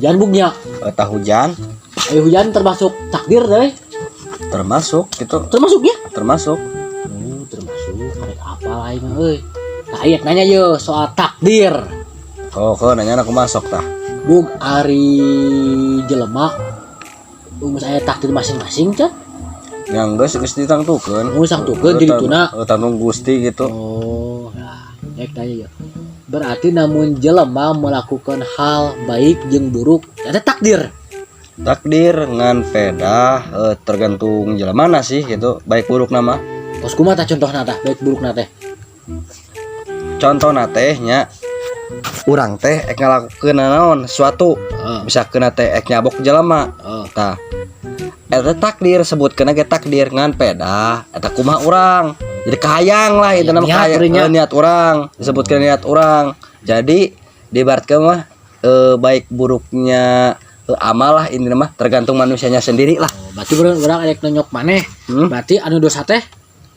Hujan bugnya. Eta hujan. Ayo hujan termasuk takdir deh. Termasuk gitu. Termasuknya? Termasuk. Oh, termasuk karek apa lain mah euy. Tah ieu nanya ye soal takdir. Oh, kau nanya aku masuk tah. Bug ari jelema geus aya takdir masing-masing can? Yang geus geus ditangtukeun. Geus ditangtukeun jadi tuna. Heeh, tangtung Gusti gitu. Oh, nah, rek nanya ya. Berarti namun jelema melakukan hal baik jeung buruk eta takdir. Takdir ngan pedah tergantung jelemana sih gitu, baik buruk nama. Tos kumaha tah contohna tah baik burukna teh? Contohna teh nya urang teh ek ngalakukeun naon suatu bisa kena teh ek nyabok jelema. Tah eta takdir sebutkeun ge takdir ngan pedah eta kumaha urang. Jadi kahayang lah itu nama Niat kahayang, berinya. Niat urang disebutkeun niat urang. Jadi diibaratkeun mah baik buruknya amal lah ini mah tergantung manusianya sendiri lah. Oh, berarti urang arek nonyok maneh. Berarti anu dosa teh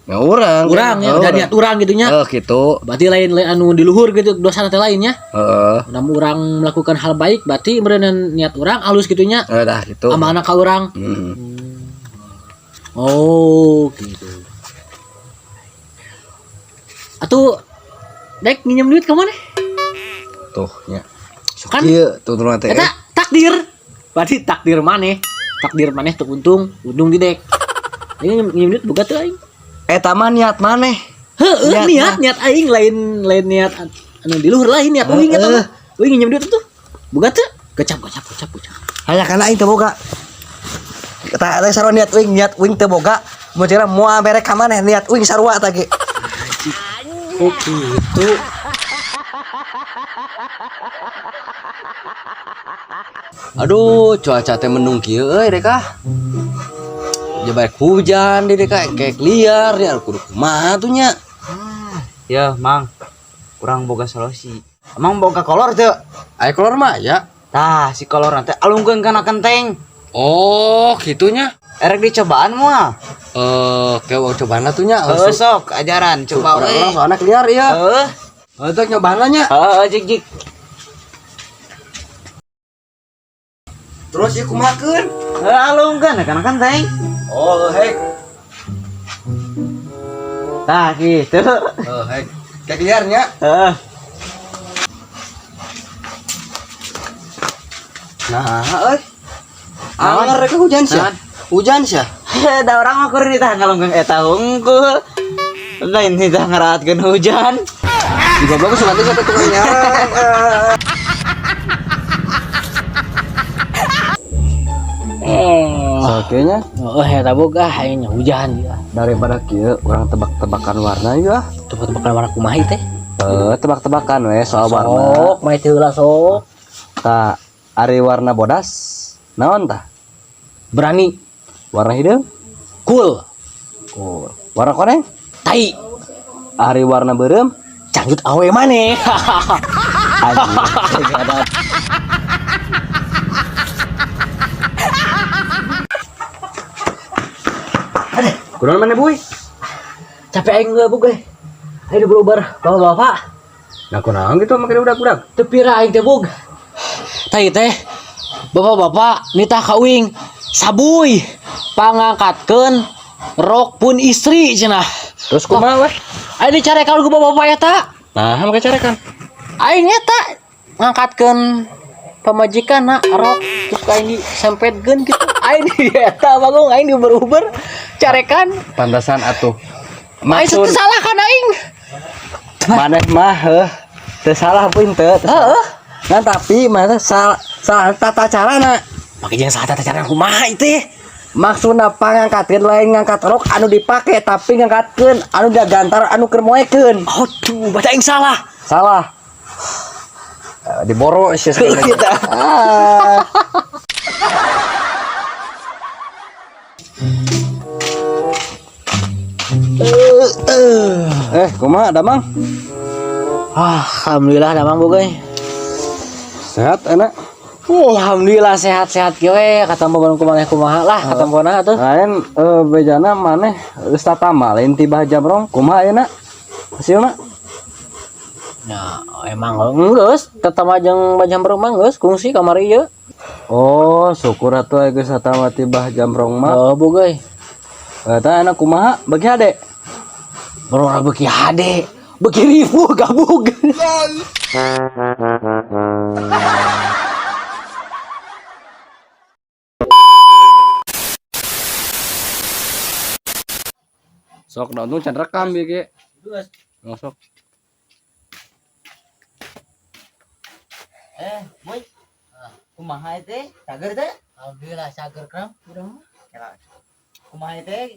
Ya urang. urang ya, udah niat urang gitu nya. Eh gitu. Berarti lain lain anu di luhur gitu dosa teh lainnya. Heeh. Namun urang melakukan hal baik berarti meureun niat urang alus gitu nya. Dah gitu. Amalna ka urang. Oh, gitu. Atuh dek nginjem duit ka mana? Tuh nya. Sok Kan- kieu tuh turun teh. Eta takdir. Berarti takdir maneh. Takdir maneh teu untung, untung di dek. Aing nginjem duit boga teu aing. Eta mah niat maneh. Heeh, Niat niat niat aing lain lain niat anu di luhur lain niat uing eta mah. Uing nginjem duit tuh. Boga teu? Gocap gocap gocap gocap. Hanya karena aing teu boga. Eta eta sarua niat uing teu boga. Mun cenah moal mere ka maneh niat uing sarua tah ge. Oh gitu. Aduh, cuaca teh mendung kieu euy dek ah. Ya baik hujan di dek ah, kayak liar ya kudu kumaha tuh nya. Ya, Mang. Kurang boga solusi. Emang boga kolor teu? Aya kolor mah ya. Tah, si kolor teh alungkeun kana kenteng. Oh, gitunya. Erek dicobaan moal. Kayak cobaan tuh nya. Heuh sok ajaran coba we. Orang soalnya liar ya. Heuh. Heuh, nyobaan lah nya. Heuh, jik jik. Terus ya kumakeun? Heuh, alungkeun kana kenteng. Oh, hek. Tah, gitu. Heuh, hek. Kayak liarnya. Heuh. Nah, euy. Anggar rek hujan sih. Hujan sih. Da urang mah keur ditah ngalungkeun eta hungkul. Lain ditah ngeraatkeun hujan. Di goblok suka tuh satu tukangnya. Kayaknya Oh, eta boga aing hujan ya. daripada kieu urang tebak-tebakan warna ya. Tebak-tebakan warna kumaha teh? Tebak-tebakan we soal warna. Sok, mah teh heula sok. Tah, ari warna bodas naon tah? Berani, Warna hideung? cool, Cool. Warna koneng? tai, Ari warna beureum? cangcut awe maneh. Anjing, ada. Kunaon maneh, Buy? Capek aing geus boga. Aing diberubar bapak-bapak. Nah, kunaon gitu make budak-budak? Teu pira aing teh bog. Tai teh. Bapak-bapak nitah ka uing sabuy pangangkatkeun rok pun istri cenah. Terus kumaha weh? Aing dicarekan ku bapak-bapak eta. Nah, make carekan. Aing eta ngangkatkeun pamajikan rok terus ku aing disempetkeun gitu. Aing di eta bagong aing diuber-uber carekan. Pantasan atuh. Aing Maksud salah kan aing. maneh mah heuh teu salah pun teu. Heeh. Nah, tapi maneh salah salah tata carana. Make jeung salah tata cara kumaha itu? Maksudna pangangkatkeun lain ngangkat rok anu dipake tapi ngangkatkeun anu digantar anu keur moekeun. Aduh, berarti aing salah. Salah. Diboro sih Kita. Ah. Kumaha damang? Alhamdulillah damang boga. Sehat enak. Alhamdulillah sehat-sehat kieu we katampo bareng kumaha kumaha lah katampona atuh. Lain bejana maneh geus tatama lain tibah jamrong kumaha ayeuna? Hasilna? Ya, emang geus tetama jeung bajam mah geus kungsi kamari ieu. Oh, syukur atuh aya geus mati Bah Jamrong mah. Oh, bogoy. Eta anak kumaha bagi hade? Baru orang beki hade. Beki ribu gabug. Sok da untung can rekam ieu ge. Oh, sok. Boy. Kumaha teh? Cager teh? Alhamdulillah cager kram urang mah. Kumaha teh?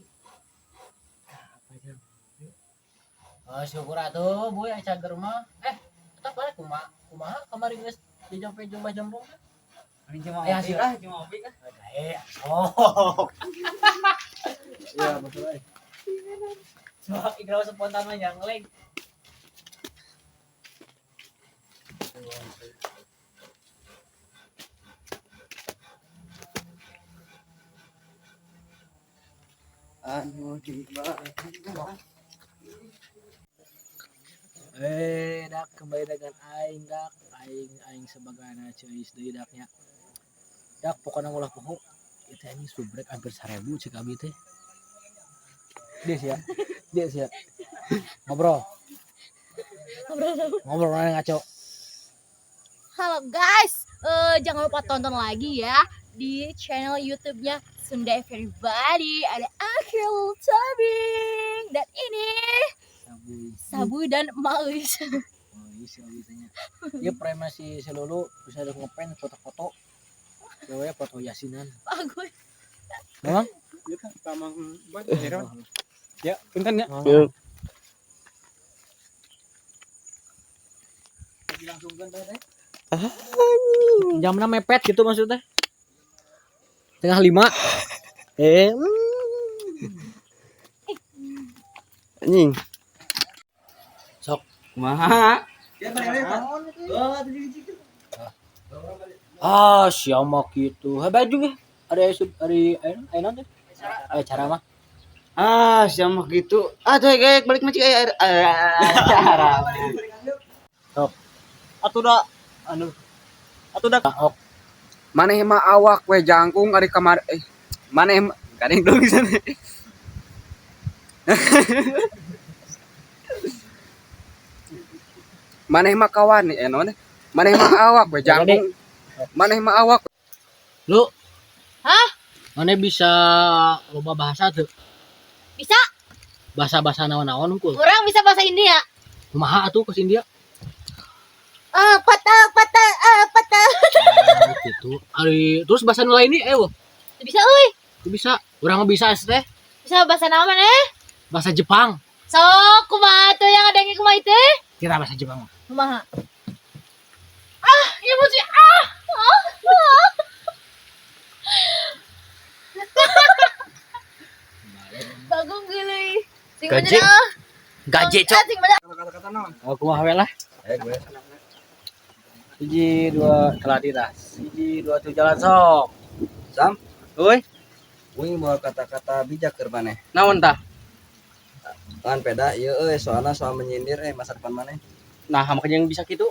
Oh, syukur atuh boy aya cager mah. Tetap balik kumaha kumaha kamari geus dijampe jeung Bah Jamrong teh. Ini cuma Eh, ngopi hasil. ah, cuma ngopi ah. Oh. Iya, betul euy. Cuma ikra spontan mah nyangling. Anu di Dak kembali dengan aing dak aing aing sebagai anak ceuis deui daknya. Dak pokoknya ulah poho. Itu anjing subrek hampir 1000 cek abi teh. Dia sih ya. Dia sih ya. Ngobrol. Ngobrol sama. Ngobrol mana ngaco. Halo guys, jangan lupa tonton lagi ya di channel YouTube-nya Sunda Everybody. Ada Akhil Tobing dan ini Sabu. Sabu dan Mauis. Oh, iya sih abi tanya. Dia prema si Selulu bisa ada ngepen foto-foto. Cewek foto yasinan. Bagus. Memang? Ya, punten ya. Oh. Jamnya mepet gitu maksudnya. 4:30. Anjing. Sok. Kumaha? Ah, siapa gitu. Hebat juga. Ada ada ada nanti. Ada cara mah. Ah, siapa gitu. Ah, tuh kayak balik masjid aya cara. Sok. Atuh da anu. Atuh da Ok. Maneh mah awak we jangkung ari kamar maneh mah kadeng dong sana. Maneh mah kawan naon teh? Maneh mah awak we jangkung. Maneh mah awak. Lu. Hah? Mana bisa loba bahasa tuh? Bisa? Bahasa-bahasa naon-naon unggul. Orang bisa bahasa India. Kumaha atuh ke India? Patah patah patah. Oh, gitu. Ari terus bahasa nu lain nih, wah. Bisa euy. Teu bisa. Urang mah bisa teh. Bisa bahasa naon maneh? Bahasa Jepang. Sok kumaha tuh yang ada yang kumaha itu? Kira bahasa Jepang mah. Kumaha? Ah, ya mesti ah. Ah. Ah. Bagong geuy. Sing Gaje. bener ah. Gaje, Ah, sing bener. Kata-kata naon? Oh, kumaha we lah. Gue. 1 2 telah ditas. 1 2 3 jalan sok. Sam, Euy, uing bawa kata-kata bijak keur maneh. naon tah? Kan peda ieu euy soalna soal menyindir masa depan maneh. Nah, makanya yang bisa gitu.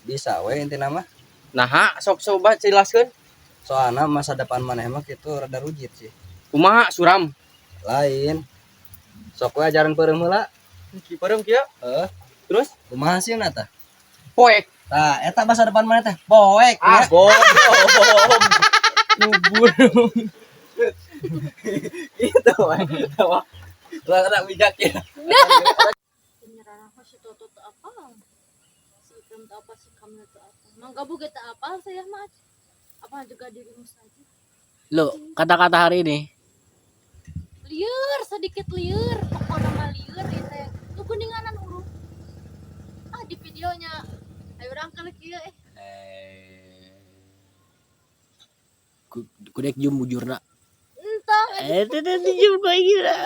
Bisa we intina mah. Nah, sok coba jelaskeun. Soalna masa depan maneh mah kitu rada rujit sih. Kumaha suram? Lain. Sok we ajaran peureum heula. Ki peureum kieu. Heeh. Terus Kumaha sih tah? poek. Tah, eta masa depan maneh teh poek Ah, ya. goblok. Kubur. Gitu we. Kata bijak ya. Penyerahan aku si Toto tuh apa? Si Ikram tuh apa? Si Kamil tuh apa? Mangga buget apa saya mah? Apa juga dirimu saja? Lu, kata-kata hari ini. Liur, sedikit liur, pokoknya mah liur ya teh. Lu kuninganan urung. Ah di videonya. Ayo urang kali kieu eh. Kudek jum bujurna. Entah. Tadi jum gua gila.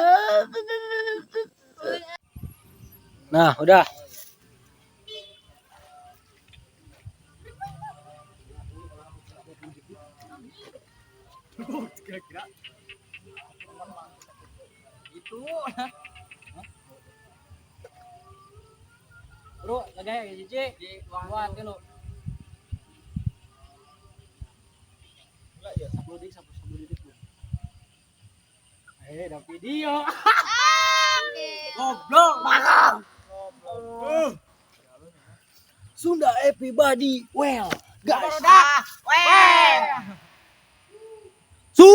Nah, udah. Itu. Bro, lagi ya, Cici. Dua, tilu. Sampul deui, sampul, sampul deui. Eh, da video. Oke. Goblok. Goblok. Sunda everybody well guys. Weh. Su.